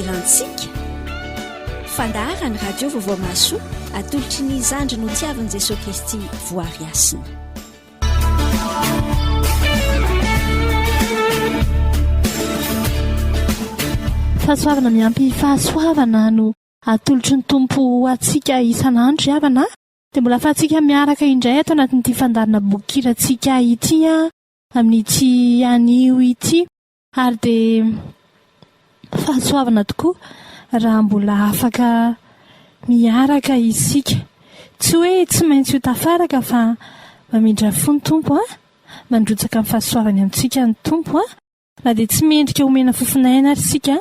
bokin-kirantsika? Fandaharan'ny Radio Vaovao Mahasoa atolotry ny zandry notiavin'i Jesoa Kristy Voary Hasina. Fahasoavana miampy fahasoavana no atolotry ny Tompo ho antsika isan'andro ry havana a! Dia mbola afahantsika miaraka indray ato anatin'ity fandaharana bokin-kirantsika ity amin'ity anio ity. Ary dia fahasoavana tokoa raha mbola afaka miaraka isika. Tsy hoe tsy maintsy ho tafaraka fa mamindra fo ny Tompo a! Mandrotsaka ny fahasoavany amintsika ny Tompo a! Na dia tsy mendrika homena fofon'aina ary isika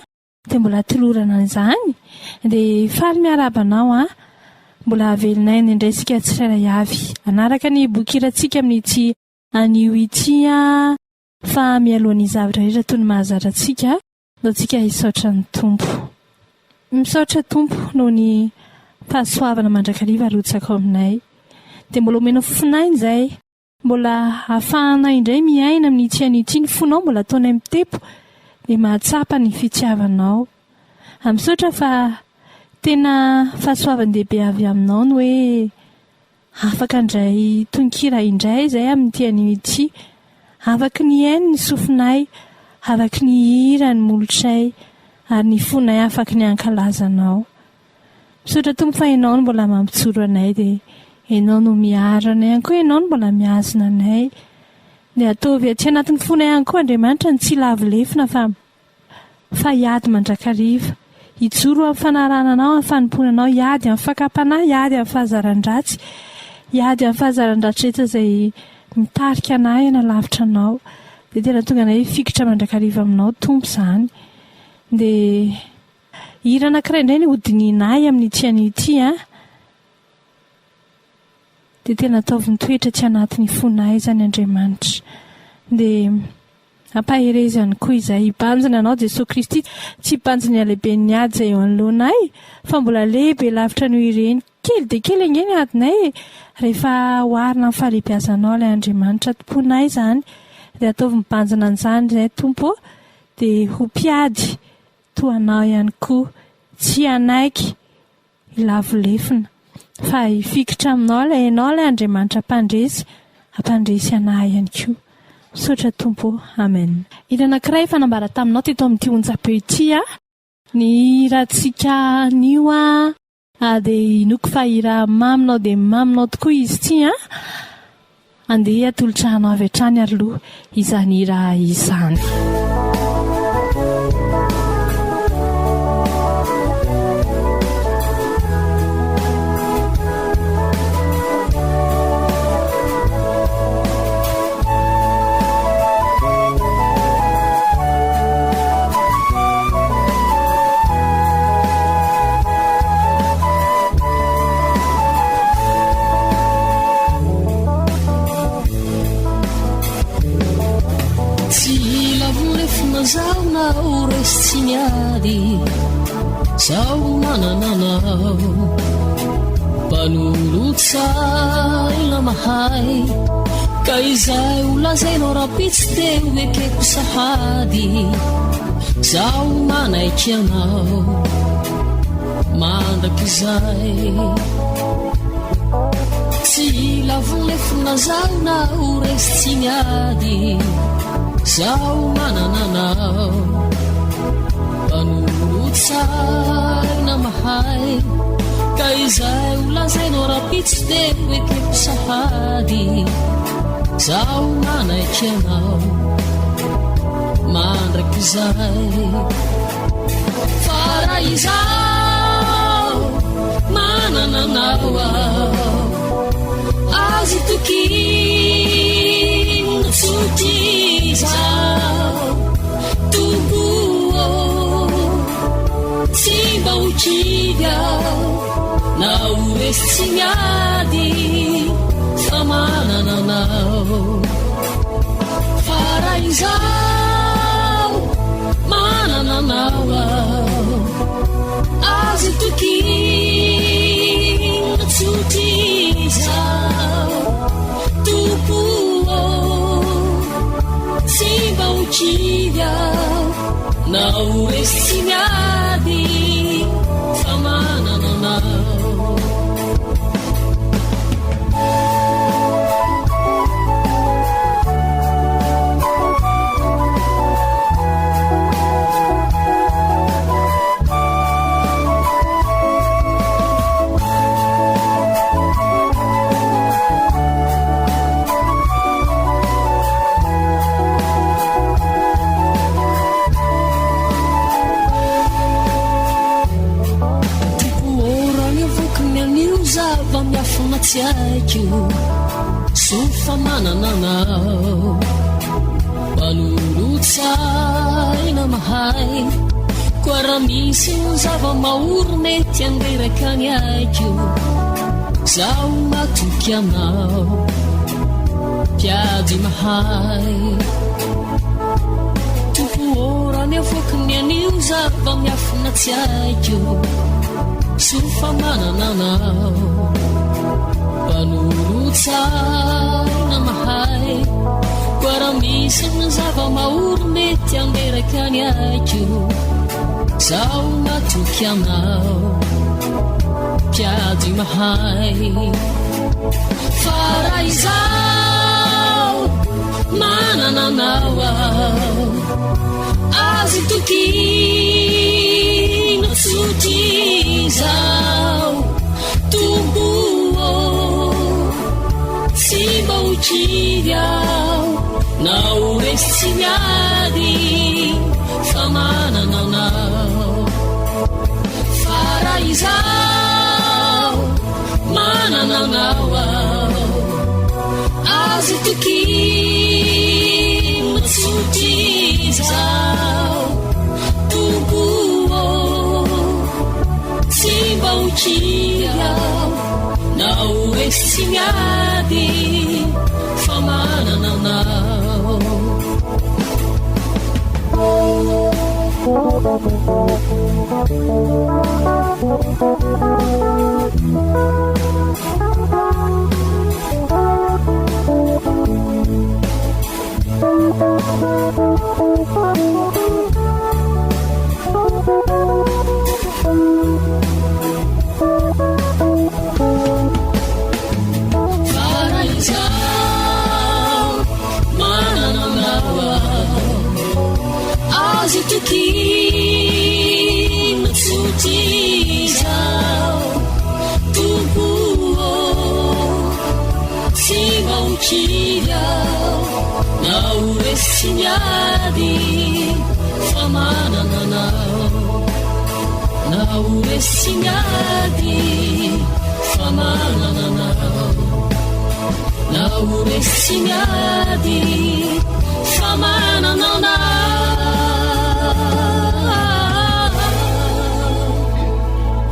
dia mbola tolorana an'izany. Dia faly miarahaba anao a! Mbola velon'aina indray isika tsirairay avy. Hanaraka ny boky hirantsika amin'ity anio ity a! Fa mialoha ny zavatra rehetra toy ny mahazatra antsika, ndao tsika hisaotra ny Tompo. Misaotra Tompo noho ny fahasoavana mandrakariva arotsakao aminay. Dia mbola omenao fofon'aina izay, mbola ahafahanay indray miaina amin'ity anio ity, ny fonao mbola ataonay mitepo dia mahatsapa ny fitiavanao. Misaotra fa tena fahasoavan-dehibe avy aminao ny hoe Afaka handray tononkira indray izay amin'ity anio ity. Afaky ny hihaino ny sofinay, afaky ny hihira ny molotray, ary ny fonay afaky ny hankalaza Anao. Misaotra Tompo fa Ianao no mbola mampijoro anay dia Ianao no miaro anay ihany koa, Ianao no mbola mihazona anay. Dia ataovy aty anatin'ny fonay ihany koa Andriamanitra ny tsy hilavo lefona fa fa hiady mandrakariva. Hijoro amin'ny fanarahana anao, amin'ny fanompoana anao, hiady amin'ny fakam-panahy, hiady amin'ny fahazaran-dratsy, hiady amin'ny fahazaran-dratsy rehetra izay mitarika anay hanalavitra anao. Dia tena tonga anay hifikitra mandrakariva aminao Tompo izany. Dia hira anankiray indray no hodinihinay amin'ity anio ity an. Dia tena ataovy mitoetra aty anatin'ny fonay izany Andriamanitra. Dia ampaherezo ihany koa izay hibanjina Anao Jesoa Kristy, tsy hibanjina ny halehiben'ny ady izay eo anoloanay, fa mbola lehibe lavitra noho ireny. Kely dia kely ange ny adinay e! Rehefa oharina amin'ny fahalehibiazanao ilay Andriamanitra tompoinay izany. Dia ataovy mibanjina an'izany izay Tompo ô, dia ho mpiady toa Anao ihany koa, tsy hanaiky Hilavo lefona. Fa hifikitra aminao ilay Ianao ilay Andriamanitra mpandresy, hampandresy anah ihany koa. Misaotra Tompo ô. Amen. Hira anankiray efa nambara taminao teto amin'ity onjam-peo ity a. Ny hirantsika anio a dia inoako fa hira maminao dia maminao tokoa izy ity a. Andeha hatolotra anao avy hatrany ary aloha izany hira izany. Tsy lavo lefona zaho na ho resy tsy miady Zaho manana anao Mpanolotsaina mahay Ka izay ho lazainao rahampitso dia ho ekeko sahady Zaho manaiky anao mandrakizay Tsy lavo lefona zaho na ho resy tsy miady Zaho manana anao Mpanolotsaina mahay Ka izay ho lazainao rahampitso dia ho ekeko sahady Zaho manaiky anao mandrakizay Fa raha izaho manana anao aho Azo itokiana tsotra izao Tompo ô Tsy mba ho kivy aho na ho resy tsy miady Fa manana anao Fa raha izaho manana anao aho Azo itokiana tsotra izao Tompo ô Tsy mba ho kivy aho na ho resy tsy miady. zava-miafina tsy haiko, soa fa manana anao. Mpanolo-tsaina mahay, koa raha misy ny zava-mahory mety handreraka ny aiko, zaho matoky anao, mpiady mahay. Tompo ô, raha ny avoaky ny anio zava-miafina tsy haiko, soa fa manana anao. Mpanolo-tsaina mahay, koa raha misy ny zava-mahory mety handreraka ny aiko, zaho matoky anao, mpiady mahay. Fa raha izaho manana anao aho, azo itokiana tsotra izao, Tompo ô, tsy mba ho kivy aho na ho resy tsy miady, fa manana anao. Fa raha izaho manana anao aho, azo itokiana tsotra izao, Tompo ô, tsy mba ho kivy aho na ho resy tsy miady, fa manana anao. Fa raha izaho manana anao aho, azo itokiana tsotra izao, Tompo ô, tsy mba ho kivy aho na ho resy tsy miady, fa manana anao. Na ho resy tsy miady, fa manana anao. Na ho resy tsy miady, fa manana anao.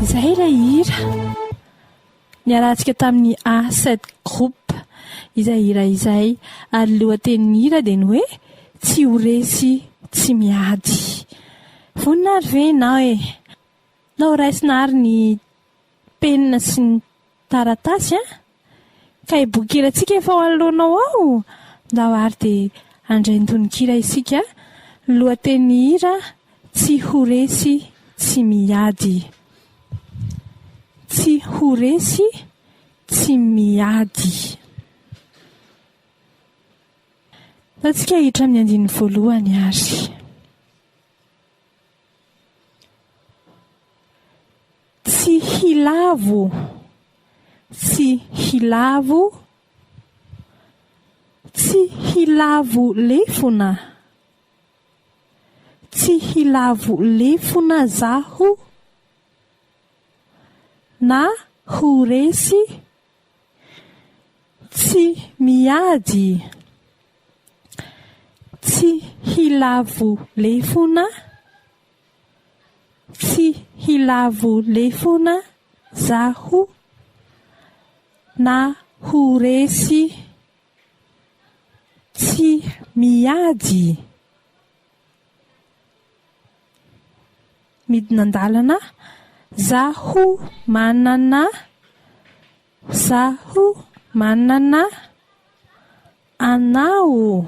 Izay ilay hira niarahantsika tamin'ny A7 Group izay hira izay ary ny lohatenin'ny hira dia ny hoe Tsy ho resy tsy miady. Vonona ary ve ianao e? Nao raisina ary ny penina sy ny taratasy an! Ka i boky-hirantsika efa ao anoloanao ao! Ndao ary dia handray ny tononkira isika, ny lohatenin'ny hira Tsy ho resy tsy miady. Tsy ho resy tsy miady. Ndao tsika hiditra amin'ny andininy voalohany ary. Tsy hilavo, tsy hilavo, tsy hilavo lefona, tsy hilavo lefona zaho na ho resy, tsy miady, tsy hilavo lefona. Tsy hilavo lefona zaho na ho resy tsy miady. Midina an-dalana zaho manana zaho manana anao.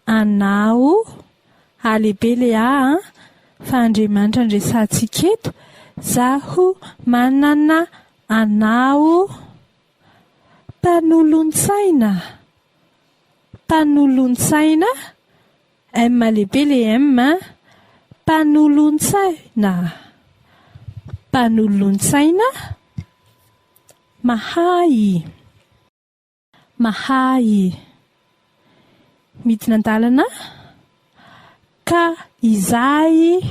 Anao, A lehibe le A an, fa Andriamanitra no resahantsika eto, Zaho manana anao Mpanolon-tsaina, Mpanolon-tsaina, M lehibe le M an, Mpanolon-tsaina, Mpanolon-tsaina, Mahay. Mahay midina an-dalana ka izay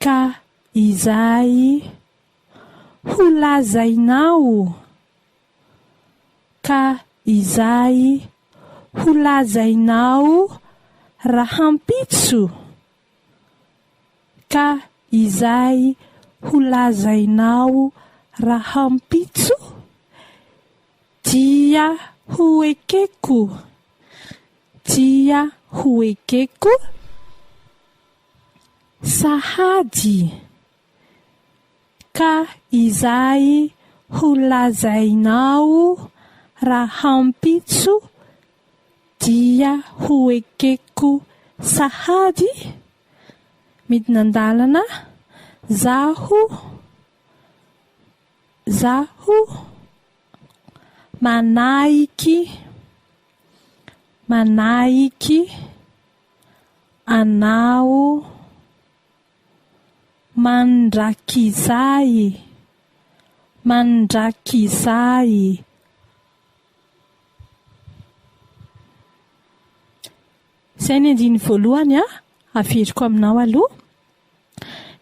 ka izay. ho lazainao, ka izay ho lazainao rahampitso, ka izay ho lazainao rahampitso dia ho ekeko, dia ho ekeko sahady. Ka izay ho lazainao rahampitso dia ho ekeko sahady, midina an-dalana, zaho, zaho manaiky, manaiky anao. Mandrakizay, mandrakizay. Izay ny andininy voalohany a, averiko aminao aloha.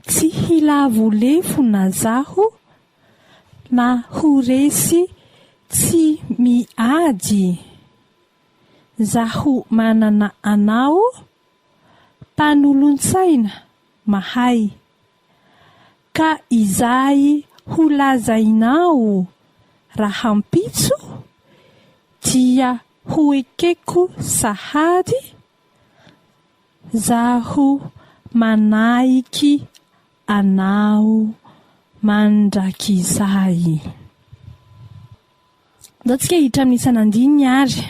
Tsy hilavo lefona zaho na ho resy tsy miady. Zaho manana anao Mpanolon-tsaina mahay. Ka izay ho lazainao rahampitso dia ho ekeko sahady, zaho manaiky anao mandrakizay. Ndao tsika hiditra amin'ny isan'andininy ary.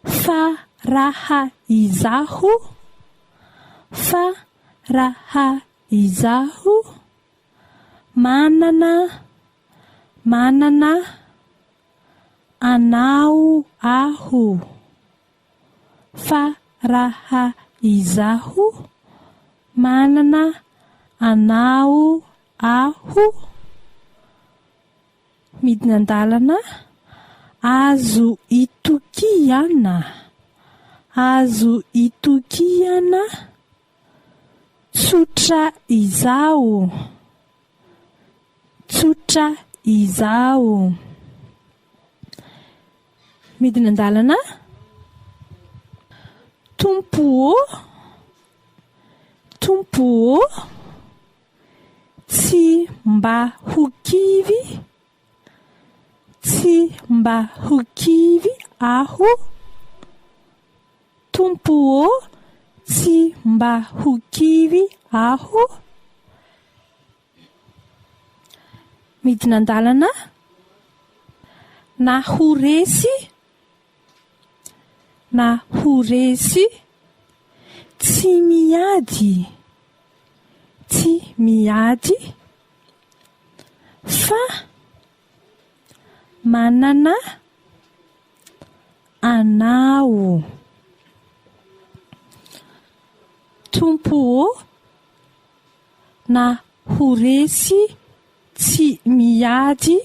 Fa raha izaho, fa raha izaho manana, manana anao aho, fa raha izaho manana anao aho. Midina an-dalana, azo itokiana, azo itokiana, tsotra izao, tsotra izao. Midina an-dalana, Tompo ô, Tompo ô. Tsy mba ho kivy, tsy mba ho kivy aho, Tompo ô, tsy mba ho kivy aho. Midina an-dalana na ho resy na ho resy, tsy miady. Tsy miady fa manana anao. Tompo ô, na ho resy tsy miady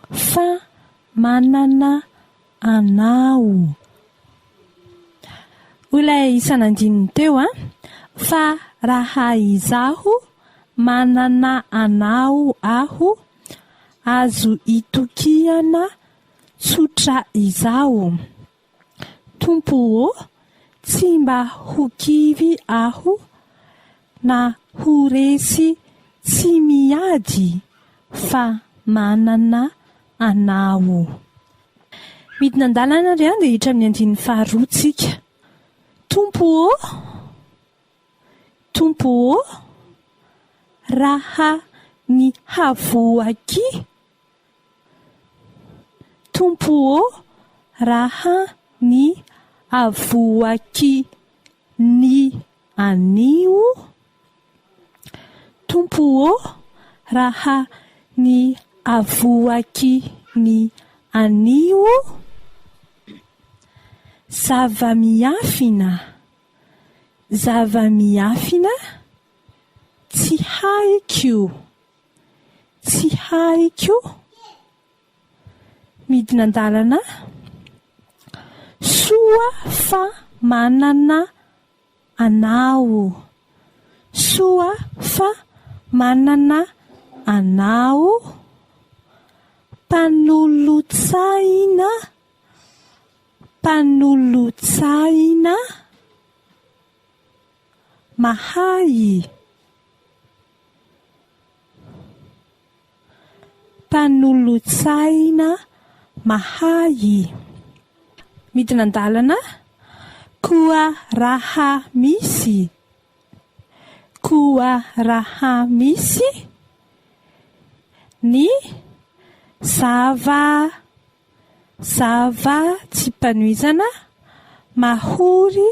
fa manana anao. Hoy ilay isan'andininy teo an, Fa raha izaho manana anao aho, azo itokiana tsotra izao. Tompo ô, tsy mba ho kivy aho na ho resy tsy miady fa manana anao. Midina an-dalana ary dia hiditra amin'ny andininy faharoa tsika. Tompo ô, Tompo ô, raha ny havoaky, Tompo ô, raha ny avoaky ny anio, Tompo ô, raha ny avoaky ny anio, Zava-miafina, zava-miafina, tsy haiko, tsy haiko, midina an-dalana, soa fa manana anao, soa fa manana. anao, mpanolotsaina, mpanolotsaina mahay. Mpanolotsaina mahay. Midina an-dalana, koa raha misy, koa raha misy ny zava, zava-tsy-panohizana mahory,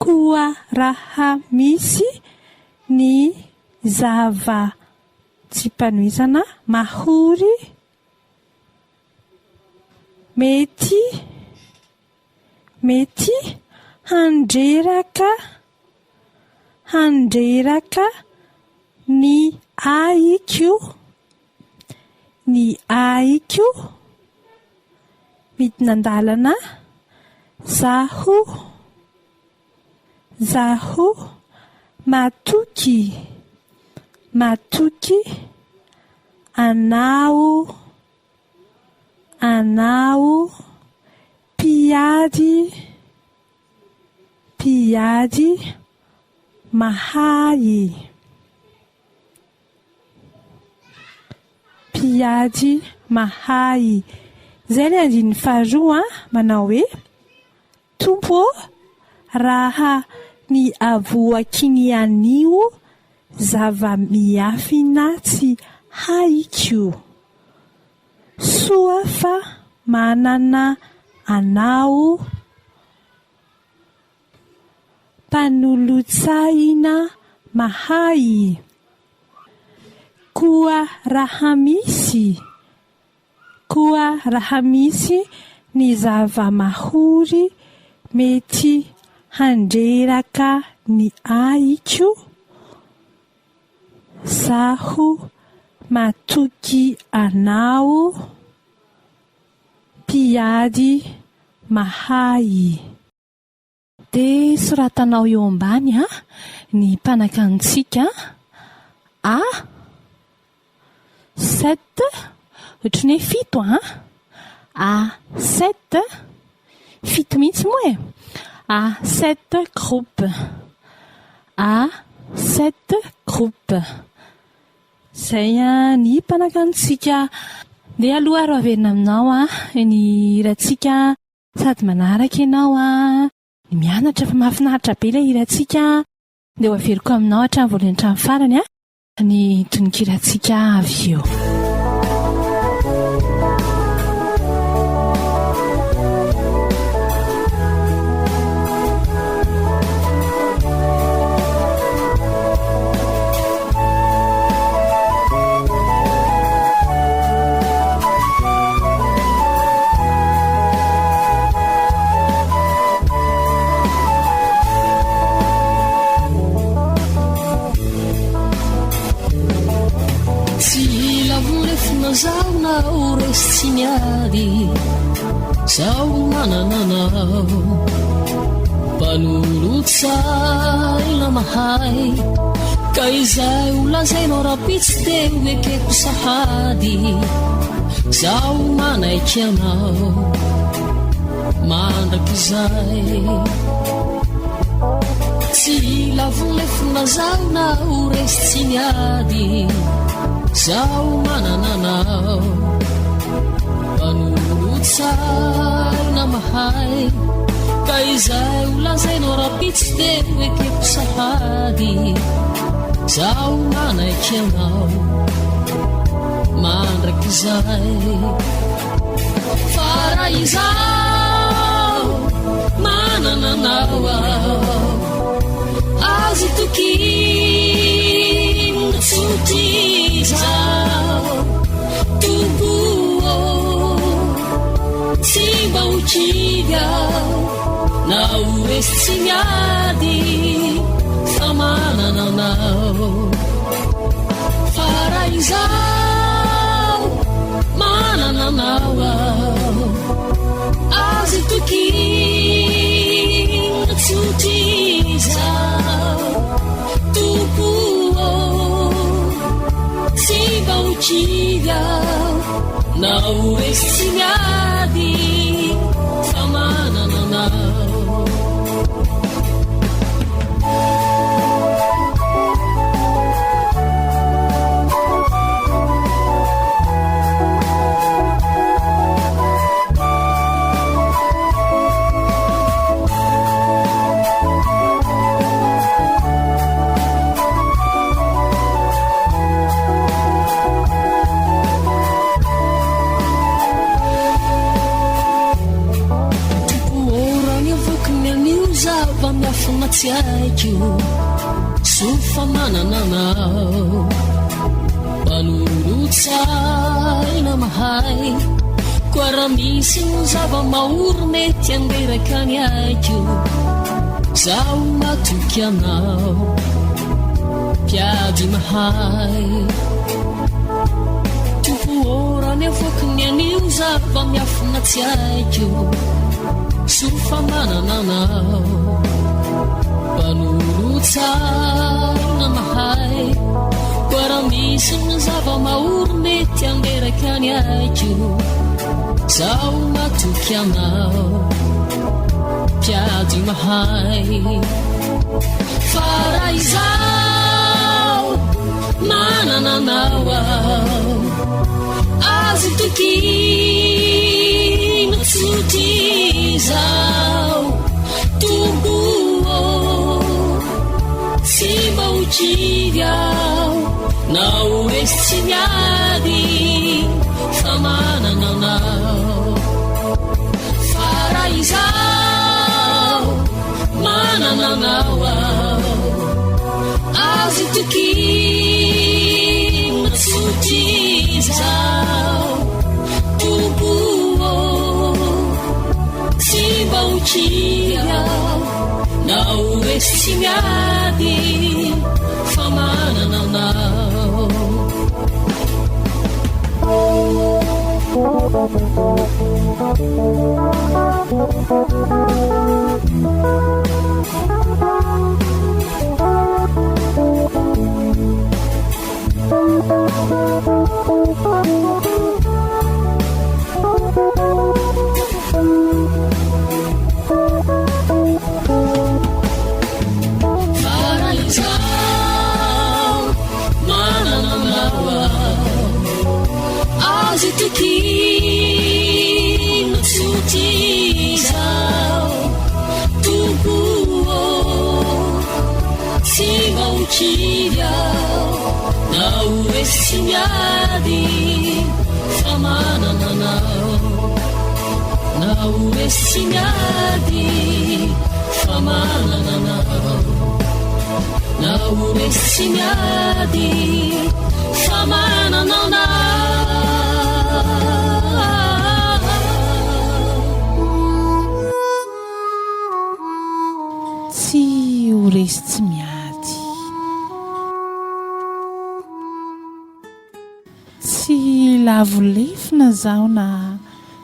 Koa raha misy ny zava-tsy-panohizana mahory, mety mety handreraka handreraka ny ahiko ny ahiko Midina an-dalana Zaho Zaho matoky matoky anao anao mpiady mpiady mahay. Mpiady mahay. Izay ilay andininy faharoa manao hoe, Tompo ô, raha ny avoaky ny anio zava-miafina tsy haiko, soa fa manana Anao Mpanolotsaina mahay. Koa raha misy, koa raha misy ny zava-mahory mety handreraka ny ahiko, zaho matoky anao, mpiady mahay. Dia soratanao eo ambany a, ny mpanakantsika a, sept, ohatry ny hoe fito an, a sept, fito mihitsy moa e, a sept groupe, a sept groupe. Izay ny mpanakantsika. Ndeha aloha ary ho averina aminao ny hirantsika. Sady manaraka ianao an, ny mianatra fa mahafinaritra be ilay hirantsika an, dia ho averiko aminao hatramin'ny voalohany hatramin'ny farany an, ny tononkirantsika avy eo. Tsy lavo lefona zaho na ho resy tsy miady zaho manana anao mpanolotsaina mahay ka izay ho lazainao rahampitso dia ho ekeko sahady Zaho manaiky anao mandrakizay Tsy lavo lefona zaho na ho resy tsy miady Zaho manana anao Mpanolotsaina mahay Ka izay ho lazainao rahampitso dia ho ekeko sahady Zaho manaiky anao mandrakizay Fa raha izaho manana anao aho Azo itokiana tsotra izao Tompo ô tsy mba ho kivy aho Na ho resy tsy miady fa manana anao Fa raha izaho manana anao aho Azo itokiana tsotra izao Tompo ô. kivy aho na ho resy tsy miady fa manana anao. Tompo ô, raha ny avoaky ny anio zava-miafina tsy haiko, soa fa manana anao. Mpanolo-tsaina mahay, koa raha misy ny zava-mahory mety handeraka ny aiko, zaho matoky anao, mpiady mahay. Tompo ô, raha ny avoaky ny anio zava-miafina tsy haiko, soa fa manana anao. Mpanolo-tsaina mahay, koa raha misy ny zava-mahory mety handeraka ny aiko, zaho matoky anao, mpiady mahay. Fa raha izaho manana anao aho, azo itokiana tsotra izao. Tompo ô, tsy mba ho kivy aho na ho resy tsy miady fa manana anao. Fa raha izaho manana anao aho, azo itokiana tsotra izao. Tompo ô, tsy mba ho kivy aho na ho resy tsy miady fa manana anao. Fa raha izaho manana anao aho, azo itokiana tsotra izao, Tompo ô. Tsy mba ho kivy aho na ho resy tsy miady fa manana anao. Na ho resy tsy miady fa manana anao. Na ho resy tsy miady fa manana anao. Tsy ho resy tsy miady. Tsy lavo lefona zaho na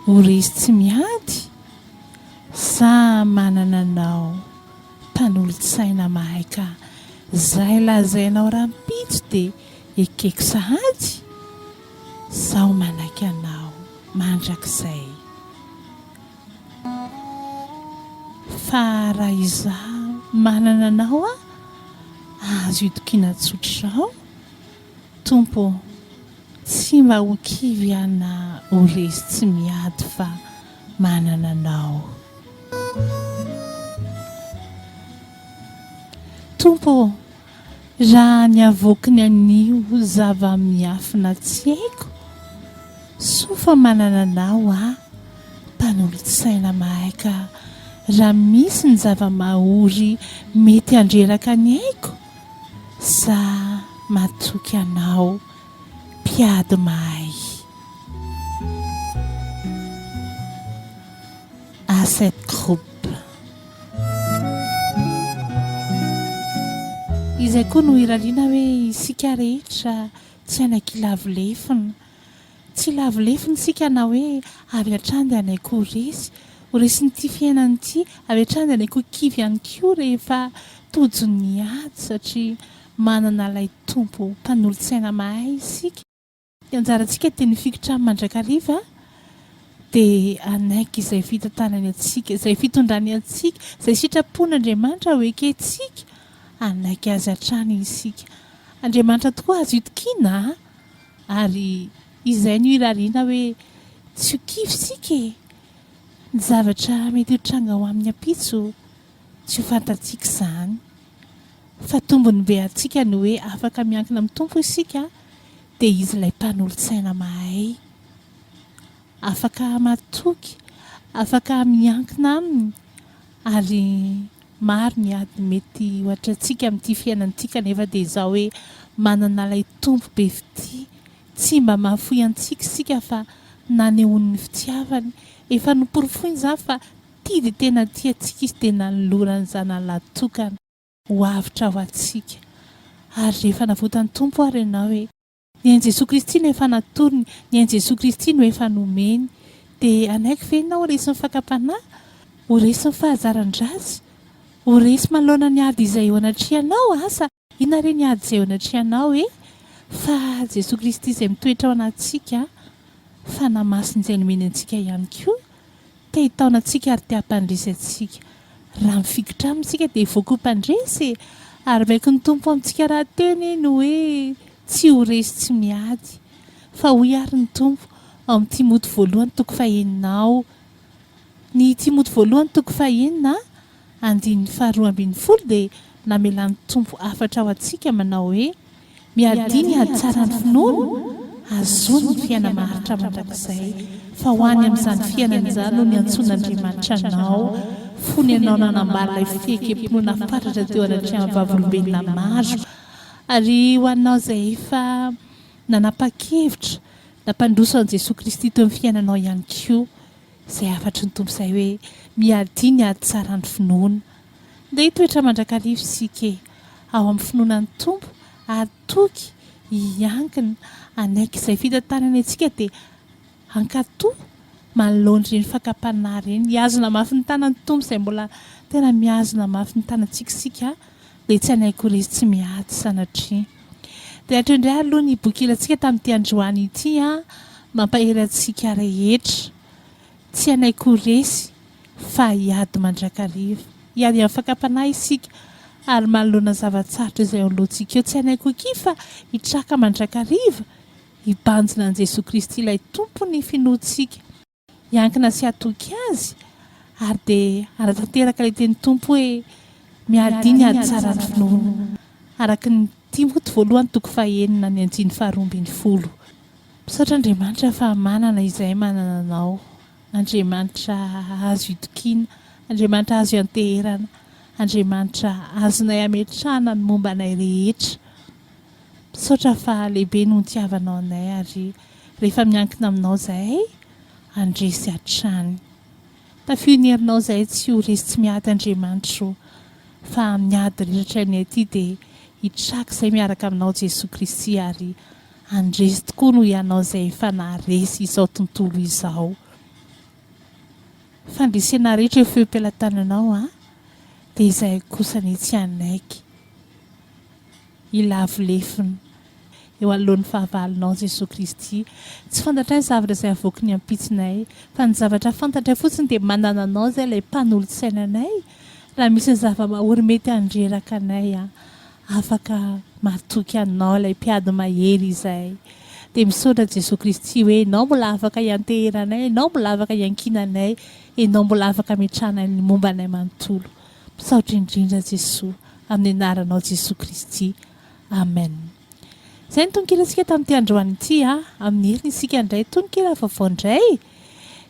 ho resy tsy miady Za manana anao mpanolotsaina mahay ka zay lazainao rahampitso dia ekeko sahady Zaho manaiky anao mandrakizay. Fa raha izaho manana anao aho, azo itokiana tsotr'izao, Tompo ô, tsy mba ho kivy aho na ho resy tsy miady fa manana anao. Tompo ô, raha ny avoaky ny anio zava-miafina tsy haiko, soa fa manana anao aho, Mpanolotsaina mahay ka raha misy ny zava-mahory mety handreraka ny aiko, za matoky anao mpiady mahay. Asset Group. Izay koa no irariana hoe isika rehetra tsy hanaiky lavo lefona. Tsy lavo lefona isika na hoe avy hatrany dia hanaiky ho resy, ho resin'ity fiainana ity, avy hatrany dia hanaiky ho kivy ihany koa rehefa tojon'ny ady satria manana ilay Tompo mpanolotsaina mahay isika. Ny anjarantsika dia ny mifikitra aminy mandrakariva dia hanaiky izay fitantanany antsika, izay fitondrany antsika, izay sitrapon'Andriamanitra ho ekentsika, hanaiky Azy hatrany isika. Andriamanitra tokoa azo itokiana a! Ary izay no irariana hoe tsy ho kivy isika e! Ny zavatra mety hitranga ho amin'ny ampitso tsy ho fantatsika izany. Fa tombony be antsika ny hoe afaka miankina amin'ny Tompo isika dia Izy ilay mpanolotsaina mahay. Afaka matoky, afaka miankina Aminy ary maro ny ady mety ho atrehantsika amin'ity fiainana ity kanefa dia izao hoe manana ilay Tompo be fitia tsy mba mahafoy antsika isika fa nanehoany ny fitiavany. Efa noporofoiny izany fa tia dia tena tia antsika Izy dia nanolorany Zanany lahy tokana ho avotra ho antsika. Ary rehefa navotan'ny Tompo ary ianao hoe, ny ain'i Jesoa Kristy no efa natorony, ny ain'i Jesoa Kristy no efa nomeny, dia hanaiky ve ianao ho resin'ny fakam-panahy? Ho resin'ny fahazaran-dratsy? Ho resy manoloana ny ady izay eo anatrehanao? Asa inona re ny ady izay eo anatrehanao e? Fa Jesoa Kristy izay mitoetra ao anatintsika, Fanahy Masina izay nomeny antsika ihany koa, Te hitaona antsika ary te hampandresy antsika. Raha mifikitra aminy isika dia hivoaka ho mpandresy e! Ary baikon'ny Tompo amintsika rahateo anie ny hoe tsy ho resy tsy miady. Fa hoy ary ny Tompo ao amin'ny Timoty voalohany toko fahenina ao. Ny Timoty voalohany toko fahenina andininy faharoa ambin'ny folo dia namelan'ny Tompo hafatra ho antsika manao hoe, Miadia ny ady tsaran'ny finoana, ahazoany ny fiaina-maharitra mandrakizay. Fa ho any amin'izany fiainana izany no niantsoan'Andriamanitra anao, fony ianao nanambara ilay fiekem-pinoana fatratra teo anatrehan'ny vavolombelona maro. Ary ho anao izay efa nanapa-kevitra nampandroso an'i Jesoa Kristy teo amin'ny fiainanao ihany koa, izay hafatry ny Tompo izay hoe, Miadia ny ady tsaran'ny finoana. Ndeha hitoetra mandrakariva isika e! Ao amin'ny finoana ny Tompo, hatoky, hiankina, hanaiky izay fitantanany antsika dia hankatò manoloana ireny fakam-panahy ireny. Hihazona mafy ny tanan'ny Tompo izay mbola tena mihazona mafy ny tanantsika isika dia tsy hanaiky ho resy tsy miady sanatria. Dia hatreo indray aloha ny boky hilantsika tamin'ity androany ity an! Mampahery antsika rehetra. Tsy hanaiky ho resy fa hiady mandrakariva. Hiady amin'ny fakam-panahy isika ary manoloana zava-tsarotra izay eo anoloantsika eo. Tsy hanaiky ho kivy fa hitraka mandrakariva, hibanjina an'i Jesoa Kristy ilay Tompon'ny finoantsika, hiankina sy hatoky Azy ary dia hanatanteraka ilay tenin'ny Tompo hoe, Miadia ny ady tsaran'ny finoana, araka ny Timoty voalohany toko fahenina ny andininy faharoa ambin'ny folo. Misaotra Andriamanitra fa manana izay manana anao. Andriamanitra azo itokiana, Andriamanitra azo ianteherana, Andriamanitra azonay ametrahana ny momba anay rehetra. Misaotra fa lehibe no nitiavanao anay ary rehefa miankina aminao izahay, handresy hatrany. Tafio ny herinao izahay tsy ho resy tsy miady Andriamanitra o, fa amin'ny ady rehetra hainay aty dia hitraka izay miaraka aminao Jesoa Kristy ary Handresy tokoa noho ianao izay efa naharesy izao tontolo izao. Fandresena rehetra eo feom-pelatananao an, dia izahay kosa anie tsy hanaiky hilavo lefona eo anoloan'ny fahavalonao Jesoa Kristy. Tsy fantatray ny zavatra izay havoaky ny ampitsonay, fa ny zavatra fantatray fotsiny dia manana anao izay ilay mpanolotsaina anay, raha misy ny zava-mahory mety handreraka anay an. Afaka matoky anao ilay mpiady mahery izahay. Dia misaotra Jesoa Kristy hoe Ianao mbola afaka ianteheranay, Ianao mbola afaka iankinanay, Ianao mbola afaka ametrahanay ny momba anay manontolo. Misaotra indrindra Jesoa, amin'ny anaranao Jesoa Kristy. Amen. Izay ny tononkirantsika tamin'ity androany ity a. Amin'ny heriny isika indray tononkira vaovao indray.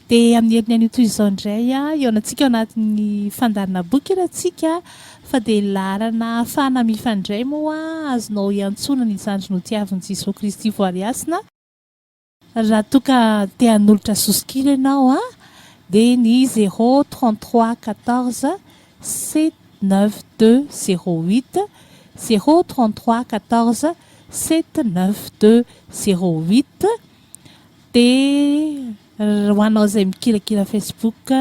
Dia amin'ny heriny anio toy izao indray, hihaonantsika ao anatin'ny fandaharana boky irantsika, fa dia laharana ahafahana mifandray moa azonao iantsoana ny zandry notiavin'i Jesoa Kristy Voarihasina, raha toa ka te hanolotra soso-kira ianao dia ny zéro 33 14 sept neuf deux zéro huit, zéro 33 14 sept neuf deux zéro huit. Dia ho anao izay mikirakira Facebook,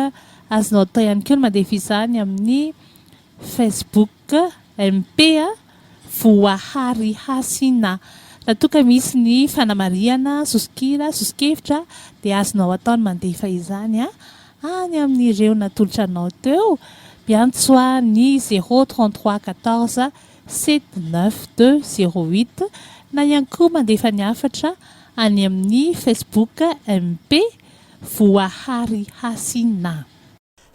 azonao atao ihany koa ny mandefa izany amin'ny Facebook MP Voahary Hasina. Raha toa ka misy ny fanamarihana, soso-kira, soso-kevitra dia azonao atao ny mandefa izany any amin'ireo natolotra anao teo. Miantso ny zéro 33 14 7 9 2 zéro huit na ihany koa mandefa ny hafatra any amin'ny Facebook MP Voahary Hasina.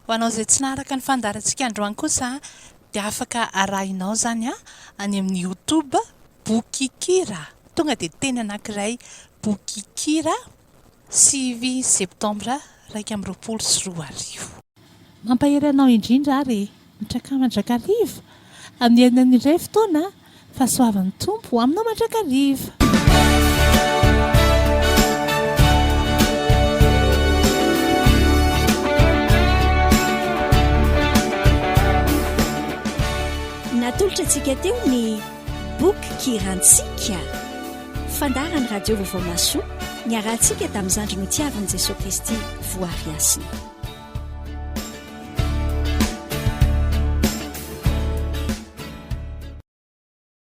Ho anao izay tsy naharaka ny fandaharantsika androany kosa dia afaka arahinao izany any amin'ny youtube Bokikira. Tonga dia teny anankiray Bokikira 9 septambra 2021. Mampahery anao indrindra ary e! Mitrakà mandrakariva amin'ny herin'ny iray fotoana Fahasoavan'ny Tompo aminao mandrakariva. Natolotra antsika teo ny boky Kirantsika. Fandaharan'ny Radio Vaovao Mahasoa niarahantsika tamin'ny zandry notiavin'i Jesoa Kristy voary hasina.